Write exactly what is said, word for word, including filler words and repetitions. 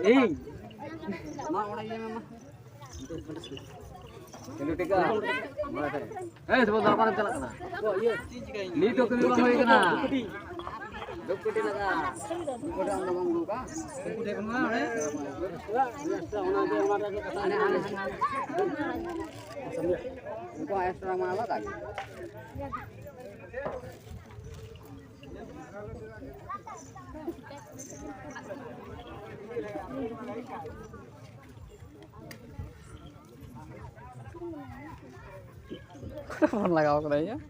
ᱤᱧ ᱢᱟ ᱚᱲᱟᱜ ᱤᱭᱟᱹ ᱢᱮ ᱢᱟ᱾ ᱠᱷᱮᱞᱳ ᱴᱤᱠᱟ᱾ ᱮᱭ, ᱥᱩᱵᱚᱫᱷ, ᱚᱠᱟᱨᱮᱢ ᱪᱟᱞᱟᱜ ᱠᱟᱱᱟ? ᱱᱤᱛ ᱫᱚ ᱠᱟᱹᱢᱤ ᱵᱟᱝ ᱦᱩᱭ ᱠᱟᱱᱟ᱾ ᱫᱩᱯ ᱠᱟᱹᱴᱤ ᱞᱟᱜᱟ᱾ ᱫᱩᱯ ᱠᱟᱹᱴᱤ ᱟᱢ ᱫᱚ ᱵᱟᱢ ᱩᱰᱩᱠᱟ? ᱫᱩᱯ ᱠᱟᱹᱴᱤ ᱵᱟᱹᱱᱩᱜᱼᱟ ᱚᱸᱰᱮ? ᱚᱱᱟ ᱜᱮ, ᱚᱱᱟ ᱨᱮᱜᱮ ᱠᱟᱛᱷᱟ᱾ ᱦᱟᱱᱮ, ᱦᱟᱱᱮ᱾ ᱩᱱᱠᱩᱣᱟᱜ extra ᱢᱟ ᱟᱞᱟᱫᱟ ᱜᱮ᱾ ᱯᱷᱳᱱ ᱞᱟᱜᱟᱣ ᱠᱟᱫᱟ ᱤᱧᱟᱹᱜ᱾